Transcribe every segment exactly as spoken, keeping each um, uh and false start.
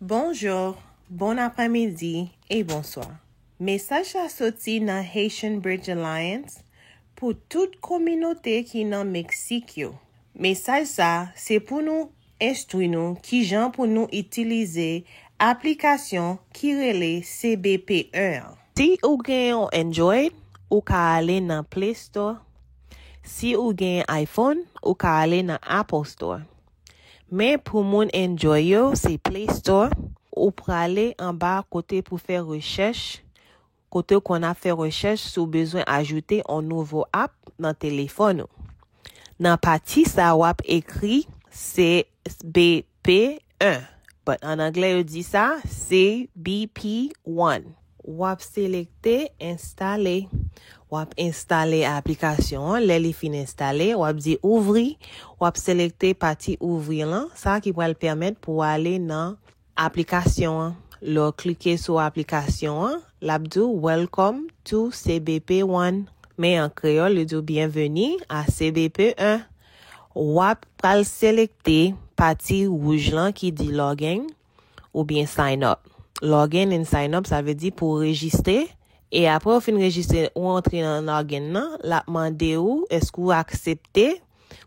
Bonjou, bon aprèmidi e bonswa. Mesaj sa soti nan Haitian Bridge Alliance pou tout kominote ki nan Meksik yo. Mesaj sa se pou nou enstwi nou kijan pou nou itilize aplikasyon ki rele C B P en an. Si ou gen yon Android, ou ka ale nan Play Store. Si ou gen iPhone, ou ka ale nan Apple Store. Men pou moun Android yo, se Play Store. Ou prale anba kote pou fè rechèch, kote w konn ap fè rechèch si w bezwen ajoute yon nouvo app nan telefòn ou. Nan pati sa, w ap ekri C B P en. But an anglè, yo di sa C B P one. W ap selekte enstale. W ap enstale aplikasyon an. Lè li fin enstale, w ap di ouvri. W ap selekte pati ouvri lan, sa ki pral pèmèt pou w ale nan aplikasyon an. Lè w klike sou aplikasyon an, l ap di w "Welcome to C B P one." Men an kreyòl, li di w "Byenveni a C B P en." W ap pral selekte pati wouj lan ki di "Login" oubyen "Sign up." "Login and sign up", sa vle di pou w rejistre. E apre w fin rejistre, ou antre nan login nan, l ap mande w èske w aksepte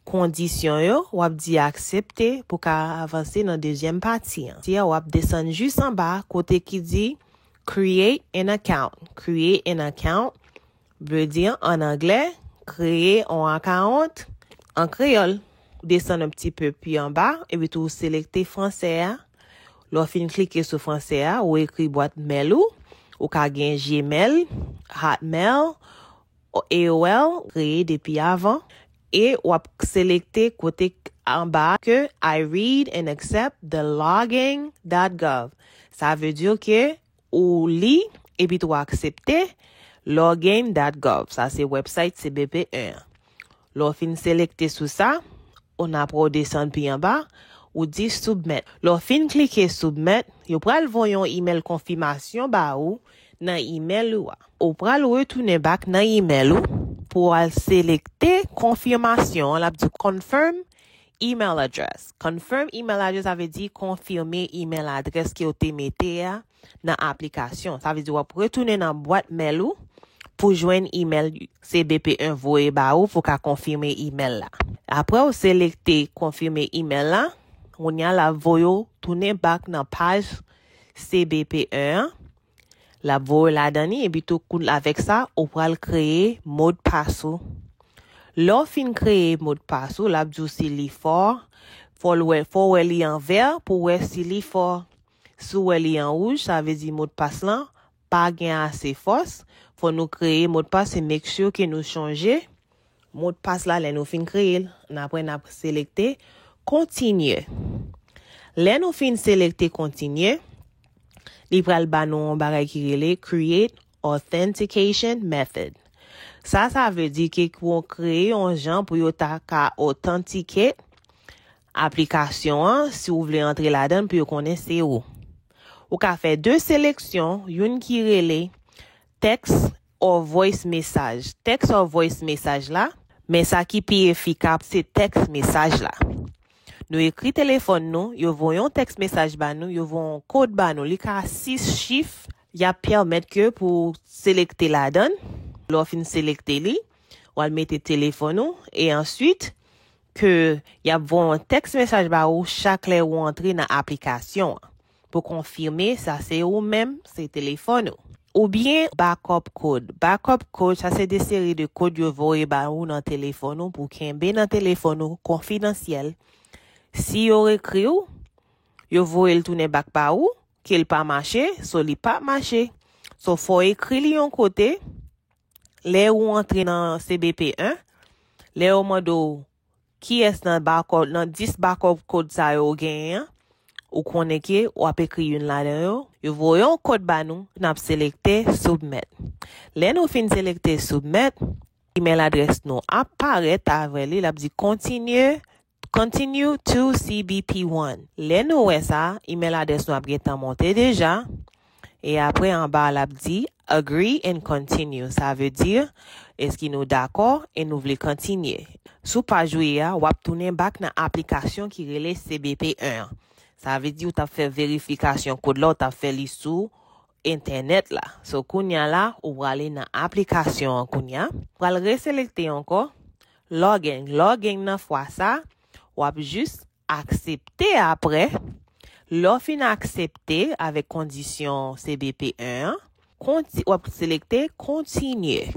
kondisyon yo, w ap di aksepte pou ka avanse nan dezyèm pati an. Ti a, w ap desann jis anba kote ki di "Create an account." "Create an account" vle di an anglè, "Kreye yon akawont" an kreyòl. Desann yon ti pe pi anba, epi tou w selekte fransè a. Lè w fin klike sou fransè a, ou ekri bwat mèl ou. Ou ka gen Gmail, Hotmail, A O L, kreye depi avan. E w ap selekte kote anba ke "I read and accept the login dot gov." Sa vle di ke ou li, epi tou aksepte login dot gov. Sa se website C B P en an. Lè w fin selekte sou sa, ou n ap wè w desann pi anba, ou di "Submit." Lè w fin klike "Submit", yo pral voye yon imèl konfimasyon ba ou nan imèl ou a. Ou pral retounen back nan imèl ou pou w al selekte konfimasyon an, l ap di "Confirm email address." "Confirm email address", sa vle di konfime imèl adrès ke w te mete a nan aplikasyon. Sa vle di w ap retounen nan bwat mèl ou pou jwenn imèl C B P en voye ba ou pou ka konfime imèl la. Apre w selekte konfime imèl la, kounye a l ap voye w tounen back nan paj C B P en an. L ap voye w ladan li, epi tou koul avèk sa, ou pral kreye modpas ou. Lè w fin kreye modpas ou, l ap di w si li fò, fò l wè, fò w wè li an vè pou w wè si li fò. Si w wè li an wouj, sa vle di modpas lan pa gen ase fòs. Fò nou kreye modpas e make sure ke nou chanje modpas la lè nou fin kreye l. N apre n ap selekte kontinye. Lè nou fin selekte kontinye, li pral ba nou yon bagay ki rele Create Authentication Method. Sa, sa vle di ke pou w kreye yon jan pou yo ta ka otantike aplikasyon an, si w vle antre ladan l pou yo konnen se ou. Ou ka fè de seleksyon, youn ki rele text or voice message. Text or voice message la, men sa ki pi efikap se text message la. Nou ekri telefòn nou, yo voye yon text message ba nou, yo voye yon kod ba nou. Li ka sis chif, y ap pèmèt ke pou w selekte ladan l. Lè w fin selekte li, w al mete telefòn ou, e answit, ke y ap voye yon text message ba ou chak lè ou antre nan aplikasyon an pou konfime sa se ou menm, se telefòn ou. Oubyen backup code. Backup code, sa se de seri de kod yo voye ba ou nan telefòn ou pou kenbe nan telefòn ou konfidansyèl. Si yo ekri w, yo voye l tounen back ba ou, ke l pa mache, so li p ap mache. So fò w ekri li yon kote, lè ou antre nan C B P en, lè yo mande w kiyès nan backup, nan dis backup code sa yo ou genyen an, ou konnen ke w ap ekri youn ladan yo. Yo voye yon kod ba nou, n ap selekte submit. Lè nou fin selekte submit, email adrès nou ap parèt avè li, l ap di continue, continue to C B P one. Lè nou wè sa, email adrès nou ap gentan monte deja. E apre anba l ap di agree and continue. Sa vle di, èske nou dakò e nou vle kontinye. Sou paj ou ye a, w ap tounen back nan aplikasyon ki rele C B P en an. Sa vle di ou t ap fè verifikasyon kòd la, ou t ap fè li sou entènèt la. So, kounye a la, ou prale nan aplikasyon an kounye a. Pral reselekte ankò, login. Login nan fwa sa, w ap jis aksepte apre. Lè w fin aksepte avèk kondisyon C B P en an, konti-, w ap selekte kontinye.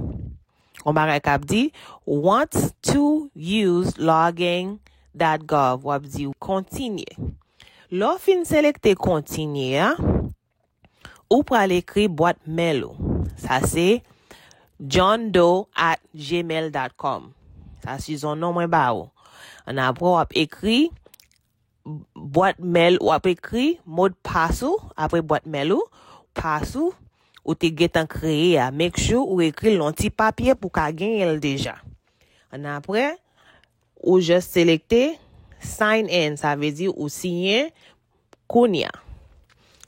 Yon bagay k ap di, "Wants to use login dot gov." W ap di kontinye. Lè w fin selekte kontinye a, ou pral ekri bwat mèl ou. Sa se johndoe at gmail dot com. Sa se yon non mwen ba ou. Annapre, w ap ekri bwat mèl, w ap ekri modpas ou, apre bwat mèl ou, pas ou, ou te gentan kreye a. Make sure ou ekri l nan ti papye pou w ka genyen l deja. Annapre, ou just selekte sign in, sa vle di ou siyen kounye a.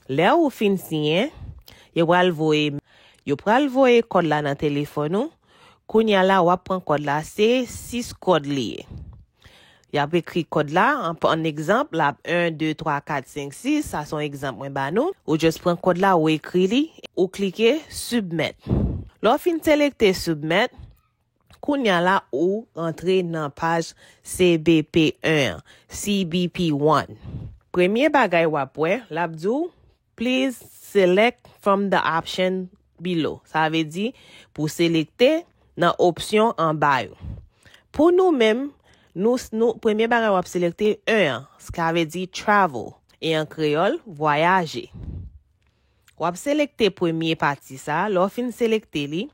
Lè ou fin siyen, yo pral voye, yo pral voye kòd la nan telefòn ou. Kounye a la, w ap pran kòd la, se sis kòd li ye. Y ap ekri kòd la, an, an egzanp, l ap en, de, twa, kat, senk, sis, sa se yon egzanp mwen ba nou. Ou just pran kòd la, ou ekri li, ou klike submit. Lè w fin selekte submit, kounye a la, ou rantre nan paj C B P en an, C B P one. Premye bagay w ap wè, l ap di w, "Please select from the option below." Sa vle di pou selekte nan opsyon anba yo. Pou nou menm, nou, nou, premye bagay w ap selekte en an, sa vle di travel, e an kreyòl, vwayaje. W ap selekte premye pati sa, lè w fin selekte li,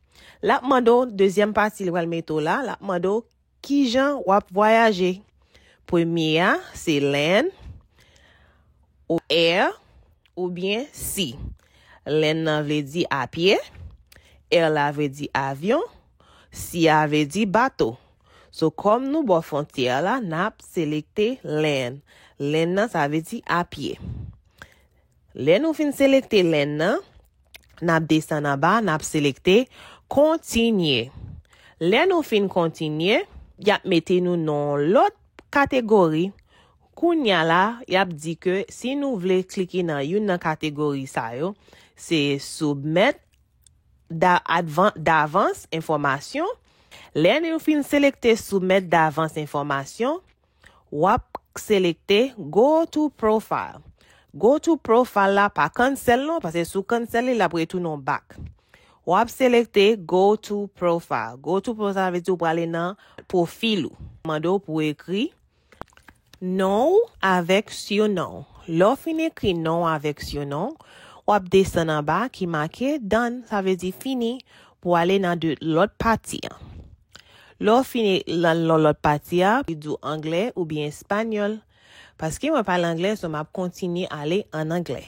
l ap mande w dezyèm pati li pral mete w la, l ap mande w kijan w ap vwayaje. Premye a, se land, ou air, oubyen sea. Land nan vle di apye, air la vle di avyon, sea a vle di bato. So, kòm nou bò fwontyè la, n ap selekte land. Land nan, sa vle di apye. Lè nou fin selekte land nan, n ap desann anba, n ap selekte kontinye. Lè nou fin kontinye, y ap mete nou nan yon lòt kategori. Kounye a la, y ap di ke si nou vle klike nan youn nan kategori sa yo, se soumèt da-, advan-, davans enfòmasyon. Lè nou fin selekte soumèt davans enfòmasyon, w ap selekte go to profile. Go to profile la pa cancel non, paske si w cancel li, l ap retounen w back. W ap selekte go to profile. Go to profile, sa vle di w prale nan pwofil ou. Mande w pou w ekri non w avèk surnom w. Lè w fin ekri non w avèk surnom w, w ap desann anba ki make done, sa vle di fini, pou w ale nan de lòt pati an. Lè w fin lan-, lan lòt pati a, li di w anglè oubyen espanyòl. Paske mwen pale anglè, so m ap kontinye ale ann anglè.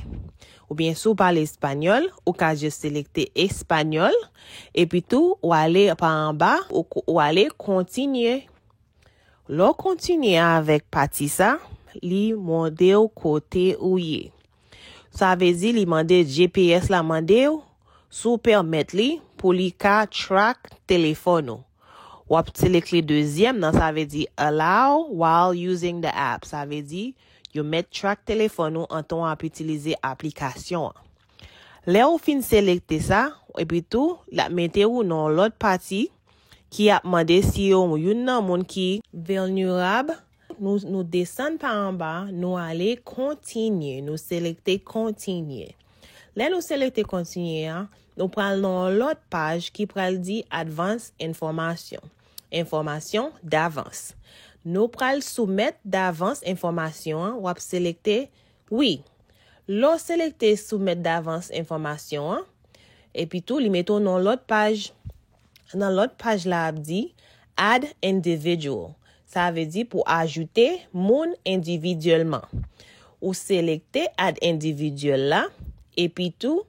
Oubyen si w pale espanyòl, ou ka just selekte espanyòl, epi tou, w ale pa anba, ou, ou ale kontinye. Lè w kontinye avèk pati sa, li mande w kote ou ye. Sa vle di li mande, G P S la mande w, si w pèmèt li, pou li ka track telefòn ou. W ap selekte dezyèm nan, sa vle di allow while using the app. Sa vle di yo mèt track telefòn ou antan w ap itilize aplikasyon an. Lè w fin selekte sa, epi tou, l ap mete w nan yon lòt pati ki ap mande si w youn nan moun ki vilnerab. Nou, nou desann pa anba, nou ale kontinye, nou selekte kontinye. Lè nou selekte kontinye a, nou pral nan yon lòt paj ki pral di advans enfòmasyon, enfòmasyon davans. Nou pral soumèt davans enfòmasyon an, w ap selekte wi. Lè w selekte soumèt davans enfòmasyon an, epi tou li mete w nan lòt paj. Nan lòt paj la ap di add individual. Sa vle di pou ajoute moun endividyèlman. Ou selekte add individual la, epi tou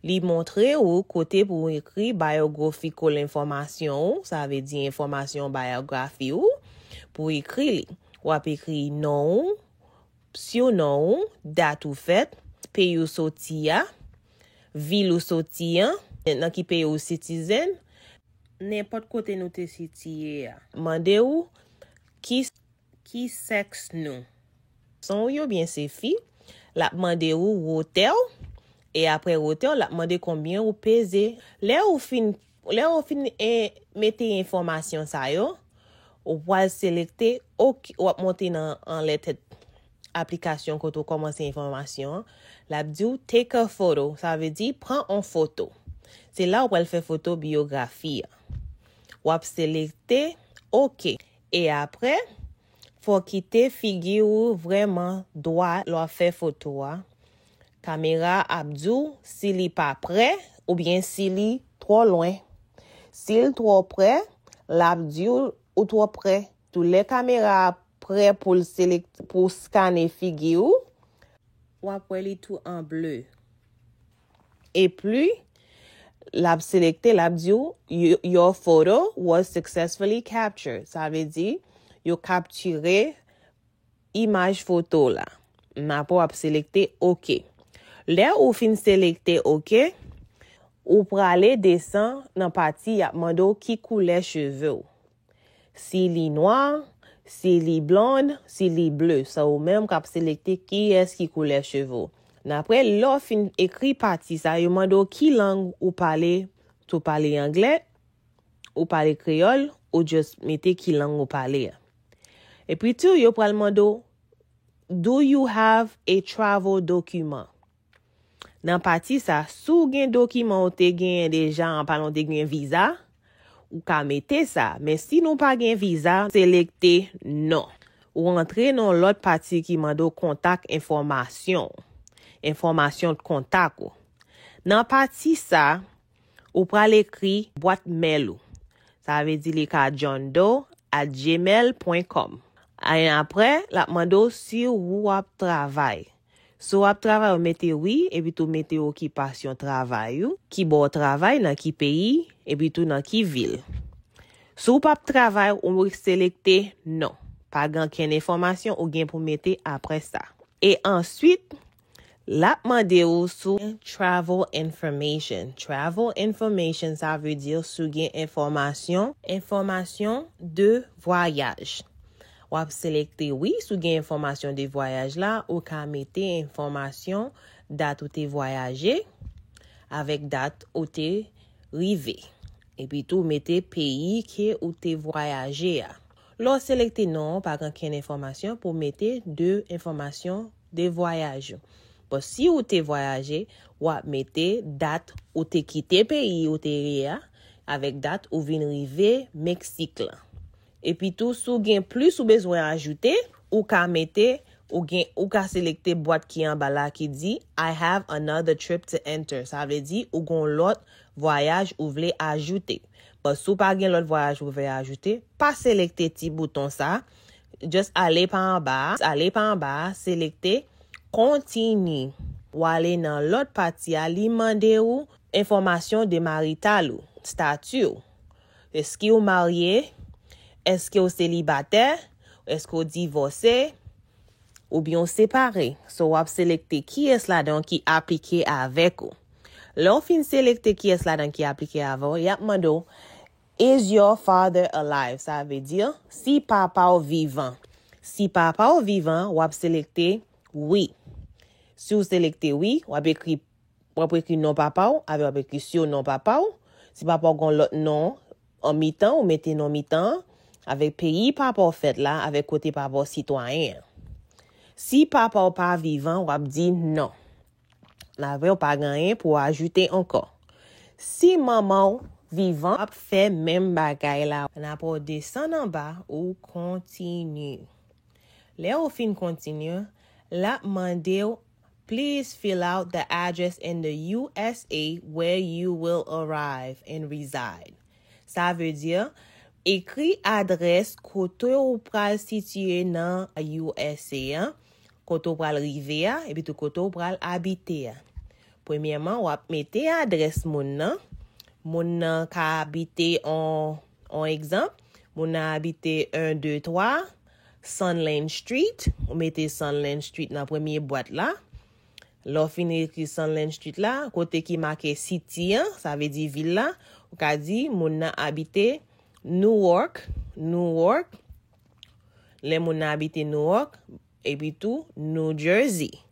li montre ou kote pou w ekri biographical enfòmasyon ou, sa vle di enfòmasyon byografi ou, pou w ekri li. W ap ekri non ou, surnom ou, dat ou fèt, peyi ou soti a, vil ou soti an, nan ki peyi ou citizen, nenpòt kote nou te sitiye a. Mande ou ki, ki sèks nou. Gason ou ye oubyen se fi, L ap mande ou wotè w, e apre wotè w, l ap mande konbyen ou peze. Lè ou fin, lè ou fin e, mete enfòmasyon sa yo, ou pral selekte, ok, w ap monte nan anlè tèt aplikasyon kote w kòmanse enfòmasyon an. L ap di w take a photo, sa vle di pran on foto. Se la ou pral fè foto biyografi a. W ap selekte ok. E apre, fò w kite figi ou vrèman dwat lè w ap fè foto a. Kamera ap di w si li pa prè oubyen si li twò lwen. Si l twò prè, l ap di w ou twò prè. Tou lè kamera a prè pou l selek-, pou skane figi w, w ap wè li tou an ble. Epi, l ap selekte, l ap di w, "Your, your photo was successfully captured." Sa vle di, yo kaptire imaj foto w la. N apre w ap selekte ok. Lè ou fin selekte ok, ou prale desann nan pati y ap mande w ki koulè cheve w. Si li nwa, si li blond, si li ble. Se ou menm k ap selekte kiyès ki koulè cheve w. N apre, lè w fin ekri pati sa, yo mande w ki lang ou pale, si w pale anglè, ou pale kreyòl, ou just mete ki lang ou pale a. Epi tou, yo pral mande w, "Do you have a travel document?" Nan pati sa, si w gen dokiman ou te genyen deja, an palan w te gen viza, ou ka mete sa. Men si nou pa gen viza, selekte non. Ou antre nan lòt pati ki mande w kontak enfòmasyon. Enfòmasyon kontak ou. Nan pati sa, ou pral ekri bwat mèl ou. Sa vle di li ka johndoe at gmail point com. E apre, l ap mande w si ou ap travay. Si w ap travay, ou mete wi, epi tou mete okipasyon travay ou, ki bò w travay, nan ki peyi, epi tou nan ki vil. Si w p ap travay, ou selekte non. Pa gen ankenn enfòmasyon ou gen pou mete apre sa. E answit, l ap mande w sou travel information. Travel information, sa vle di si w gen enfòmasyon, enfòmasyon de vwayaj. W ap selekte wi, si w gen enfòmasyon de vwayaj la, ou ka mete enfòmasyon dat ou te vwayaje avèk dat ou te rive. Epi tou, mete peyi ke ou te vwayaje a. Lè w selekte non, pa gen ankenn enfòmasyon pou mete de enfòmasyon de vwayaj ou. Bon, si ou te vwayaje, w ap mete dat ou te kite peyi ou te ye a, avèk dat ou vin rive Meksik lan. Epi tou, si w gen plis ou bezwen ajoute, ou ka mete, ou gen, ou ka selekte bwat ki anba la ki di, "I have another trip to enter." Sa vle di, ou gen yon lòt vwayaj ou vle ajoute. Bon, si w pa gen lòt vwayaj ou vle ajoute, pa selekte ti bouton sa. Just ale pa anba a, ale pa anba a, selekte Continue. W ale nan lòt pati a, li mande ou enfòmasyon de marital ou, stati w. Èske w marye? Èske w selibatè? Èske w divòse? Oubyen w separe? So, w ap selekte kiyès ladan ki aplike avèk ou. Lè w fin selekte kiyès ladan ki aplike avè w, y ap mande w, "Is your father alive?" Sa vle di, si papa w vivan. Si papa w vivan, w ap selekte wi. Si w selekte wi, w ap ekri, w ap ekri non papa w, apre w ap ekri sou non papa w. Si papa w gen lòt non an mitan, ou mete non mitan an, avèk peyi papa w fèt la, avèk kote papa w sitwayen an. Si papa w pa vivan, w ap di non. N avè w pa gen anyen pou w ajoute ankò. Si manman w vivan, w ap fè menm bagay la. N ap desann anba, ou kontinye. Lè ou fin kontinye, l ap mande w, "Please fill out the address in the U S A where you will arrive and reside." Sa vle di, ekri adrès kote ou pral sitiye nan U S A an, kote ou pral rive a, epi tou kote ou pral abite a. Premyèman, w ap mete adrès moun nan. Moun nan ka abite, on, on egzanp, moun nan abite en, de, twa, Sunland Street. Ou mete Sunland Street nan premye bwat la. Lè w fin ekri Sunland Street la, kote ki make city an, sa vle di vil la, ou ka di moun nan abite Newark, Newark. Lè moun nan abite Newark, epi tou New Jersey.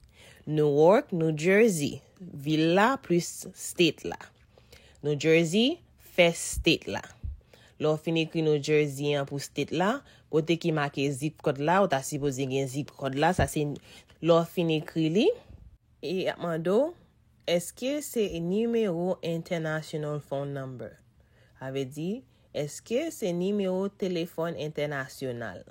Newark, New Jersey, vil la plis state la. New Jersey, fè state la. Lè w fin ekri New Jersey an pou state la, kote ki make zip code la, ou ta sipoze gen zip code la, sa se lè w fin ekri li. E y ap mande w, èske se nimewo international phone number? Sa vle di, èske se nimewo telefòn entènasyonal?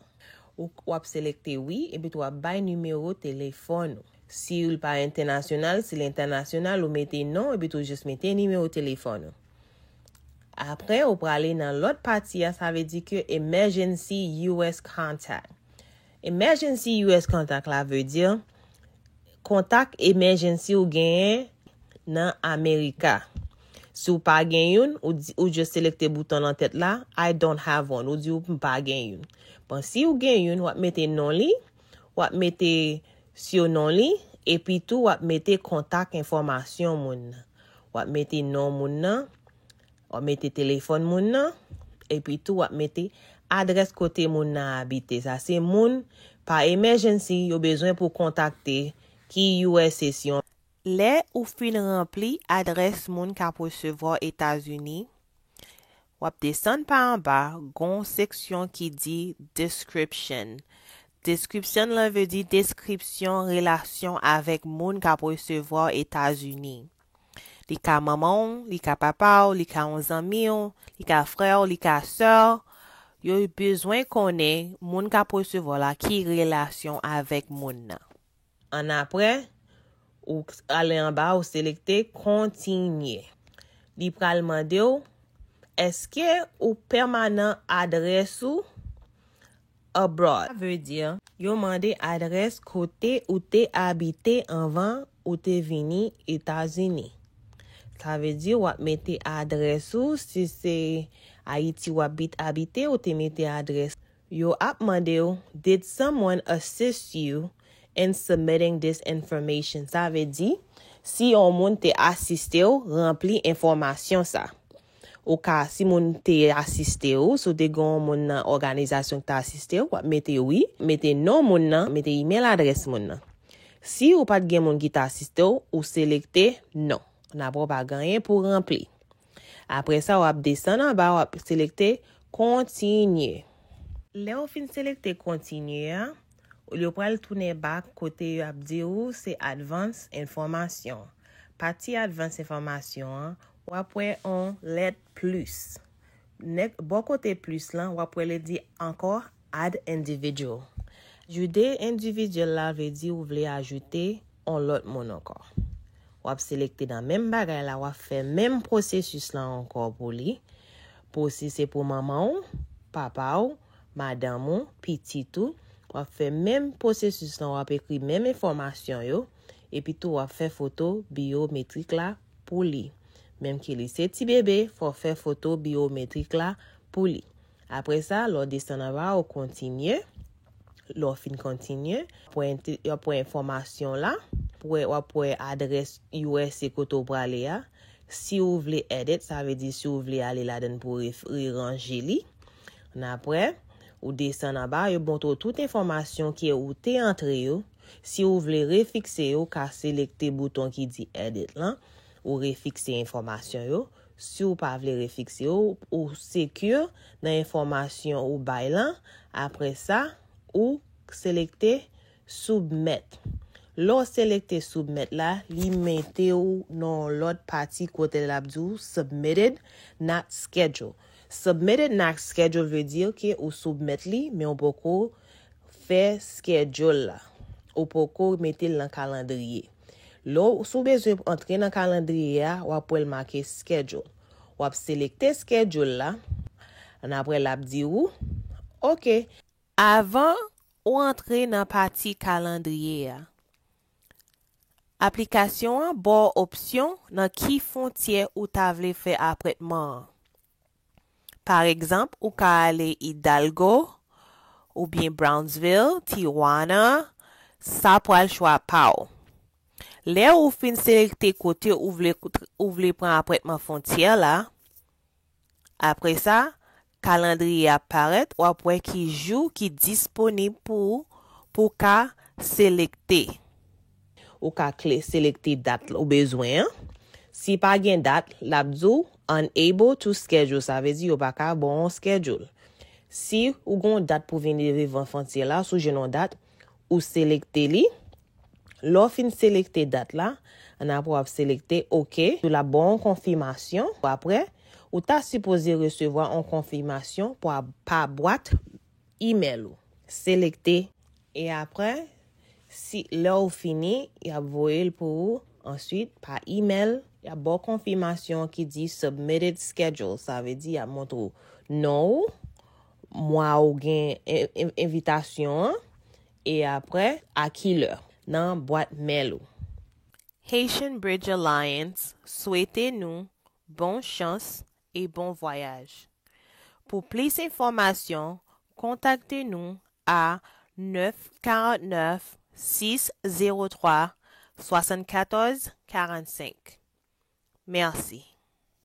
Ou, w ap selekte wi, epi tou w ap bay nimewo telefòn ou. Si l pa entènasyonal, si l entènasyonal, ou mete non, epi tou jis mete nimewo telefòn ou. Apre, ou prale nan lòt pati a, sa vle di ke emergency U S contact. Emergency U S contact la vle di kontak emergency ou genyen nan Amerika. Si w pa gen youn, ou di, ou just selekte bouton nan tèt la, "I don't have one." Ou di ou pa gen youn. Bon, si w gen youn, w ap mete non li, w ap mete surnom li, epi tou w ap mete kontak enfòmasyon moun nan. W ap mete non moun nan, w ap mete telefòn moun nan, epi tou w ap mete adrès kote moun nan abite. Sa se moun pa emergency yo bezwen pou kontakte ki U S A si yon. Lè ou fin ranpli adrès moun k ap resevwa w Etazini, w ap desann pa anba, gon seksyon ki di description. Description lan vle di deskripsyon relasyon avèk moun k ap resevwa w Etazini. Li ka manman w, li ka papa w, li ka yon zanmi w, li ka frè w, li ka sè w. Yo bezwen konnen moun k ap resevwa w la ki relasyon avèk moun nan. Annapre, ou ale anba, ou selekte kontinye. Li pral mande w, èske ou pèmanan adrès ou abroad? Sa vle di, yo mande adrès kote ou te abite anvan ou te vini Etazini. Sa vle di, w ap mete adrès ou, si se Ayiti w ap bit-, abite, ou te mete adrès. Yo ap mande w, "Did someone assist you in submitting this information?" Sa vle di, si yon moun te asiste w ranpli enfòmasyon sa. Ou ka, si moun te asiste w, si w te gen yon moun nan òganizasyon ki te asiste w, w ap mete wi, mete non moun nan, mete imèl adrès moun nan. Si ou pa t gen moun ki te asiste w, ou selekte non. N ap wè w pa gen anyen pou w ranpli. Apre sa, w ap desann anba, w ap selekte kontinye. Lè w fin selekte kontinye a, yo pral tounen bak kote y ap di w se advance enfòmasyon. Pati advance enfòmasyon an, w ap wè yon lèt plis. Nèk, bò kote plis lan, w ap wè li di ankò add individual. Ajoute individyèl la vle di ou vle ajoute yon lòt moun ankò. W ap selekte nan menm bagay la, w ap fè menm pwosesis la ankò pou li. Pou si se pou manman w, papa w, madanm ou, pitit ou, w ap fè menm pwosesis la, w ap ekri menm enfòmasyon yo, epi tou w ap fè foto biyometrik la pou li. Menm ke li se ti bebe, fò w fè foto biyometrik la pou li. Apre sa, lè w desann anba, ou kontinye. Lè w fin kontinye, pou ente-, y ap pran enfòmasyon la, pou wè, w ap wè adrès U S A kote w prale a. Si w vle edit, sa vle di si w vle ale ladan l pou w re-, reranje li. Annapre, ou desann anba, yo montre w tout enfòmasyon ke ou te antre yo. Si w vle refikse yo, w ka selekte bouton ki di edit lan, ou refikse enfòmasyon yo. Si w pa vle refikse yo, ou secure nan enfòmasyon ou bay lan. Apre sa, ou selekte submit. Lè w selekte submit la, li mete w nan yon lòt pati kote l ap di w submitted, not scheduled. Submitted, not scheduled vle di ke ou soumèt li, men ou poko fè schedule la. Ou poko mete l nan kalandriye. Lè w, si w bezwen antre nan kalandriye a, w ap wè l make schedule. W ap selekte schedule la. Annapre, l ap di w, "Oke." Avan ou antre nan pati kalandriye a, aplikasyon an ba w opsyon nan ki fwontyè ou ta vle fè apwentman an. Pa egzanp, ou ka ale Hidalgo, oubyen Brownsville, Tijuana, sa pral chwa pa w. Lè ou fin selekte kote ou vle, ou vle pran apwentman fwontyè la, apre sa, kalandriye ap parèt, w ap wè ki jou ki disponib pou ou, pou w ka selekte. Ou ka kle selekte dat ou bezwen an. Si pa gen dat, l ap di w unable to schedule, sa vle di yo pa ka ba w yon schedule. Si ou gen yon dat pou vin leve van fwontyè la, si w jwenn yon dat, ou selekte li. Lè w fin selekte dat la, annapre w ap selekte OK. L ap ba w yon konfimasyon. Apre, ou ta sipoze resevwa yon konfimasyon pa, pa bwat imèl ou. Selekte. E apre, si lè w fini, y ap voye l pou ou answit pa imèl. Y ap ba w konfimasyon ki di submitted schedule. Sa vle di y ap montre w non ou, mwa ou gen en- en- envitasyon an, e apre a ki lè nan bwat mèl ou. Haitian Bridge Alliance swete nou bon chans e bon vwayaj. Pou plis enfòmasyon, kontakte nou a nèf karant nèf, sis zewo twa, swasannkatòz karannsenk. Mèsi.